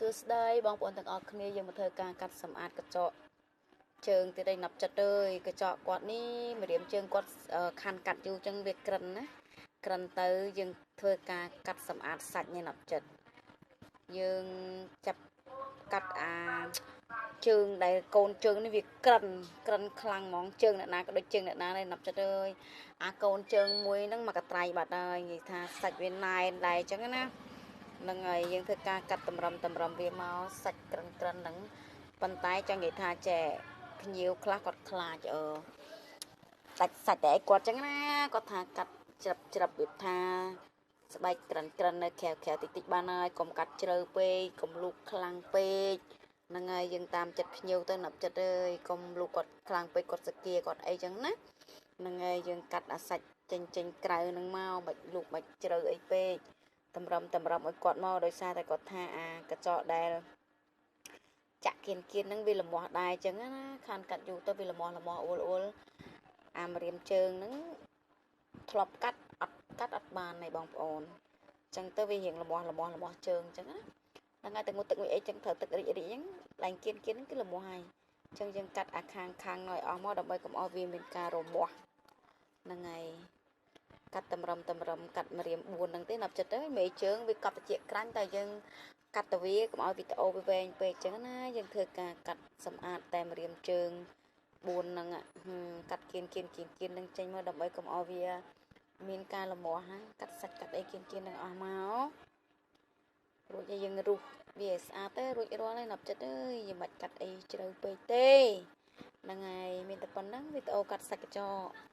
សួស្តីបងប្អូនទាំងអស់គ្នាយើងមកធ្វើការកាត់សម្អាតកញ្ចក់ជើងទៀតឯណាប់ចិត្តអើយកញ្ចក់គាត់នេះម្រាមជើងគាត់ខាន់កាត់យូរចឹងវាក្រិនណាក្រិនទៅយើងធ្វើការកាត់សម្អាតសាច់នេះណាប់ចិត្តយើងចាប់កាត់អាជើងដែលកូនជើងនេះវាក្រិនក្រិនខ្លាំងហ្មងជើងអ្នកណាក៏ដូចជើងអ្នកណាដែរណាប់ចិត្តអើយអាកូនជើងមួយហ្នឹងមកកត្រៃបាត់ហើយនិយាយថាសាច់វាណែនដែរចឹងណាហ្នឹងហើយយើងធ្វើការកាត់តម្រឹមតម្រឹមវាមកសាច់ក្រិនក្រិនហ្នឹងប៉ុន្តែចង់និយាយថាចែភ្ញៀវខ្លះគាត់ខ្លាចអឺដាច់សាច់តែគាត់ចឹងណាគាត់ថាកាត់ច្រាប់ច្រាប់វាថាស្បែកក្រិនក្រិននៅក្រៅក្រៅតិចតិចបានហើយកុំកាត់ជ្រៅពេកកុំលូកខ្លាំងពេកហ្នឹងហើយយើងតាមចិត្តភ្ញៀវទៅណាប់ចិត្តអើយកុំលូកគាត់ខ្លាំងពេកគាត់សគាគាត់អីចឹងណាហ្នឹងហើយយើងកាត់អាសាច់ចេញចេញក្រៅហ្នឹងមកបាច់លូកបាច់ជ្រៅអីពេកតម្រឹមតម្រឹមឲ្យគាត់មកដោយសារតែគាត់ថាអាកញ្ចក់ដែលចាក់គៀនគៀនហ្នឹងវាលមាស់ដែរចឹងណាខានកាត់យូរទៅវាលមាស់លមាស់អ៊ុលអ៊ុលអាម្រាមជើងហ្នឹងធ្លាប់កាត់អត់កាត់អត់បានទេបងប្អូនចឹងទៅវារៀងលមាស់លមាស់លមាស់ជើងចឹងណាហ្នឹងហើយតែងូតទឹកមួយអីចឹងត្រូវទឹករិចរិចចឹងឡើងគៀនគៀនហ្នឹងគឺលមាស់ហើយចឹងយើងកាត់អាខាងខាងឲ្យអស់មកដើម្បីកុំឲ្យវាមានការរមាស់ហ្នឹងហើយកាត់តម្រឹមតម្រឹមកាត់ម្រាម4ហ្នឹងទេណាប់ចិត្តទៅមេជើងវាកប់តិចក្រាញ់តែយើងកាត់ទៅវាកុំឲ្យវីដេអូវាវែងពេកចឹងណាយើងធ្វើការកាត់សម្អាតតែម្រាមជើង4ហ្នឹងកាត់គៀនគៀនគៀនគៀននឹងចេញមកដើម្បីកុំឲ្យវាមានការលមាស់ណាកាត់សាច់កាត់អីគៀនគៀននឹងអស់មករួចហើយយើងរុះវាឲ្យស្អាតទៅរួចរាល់ហើយណាប់ចិត្តអើយយើងមិនកាត់អីជ្រៅពេកទេហ្នឹងហើយមានតែប៉ុណ្្នឹងវីដេអូកាត់សាច់កញ្ចក់។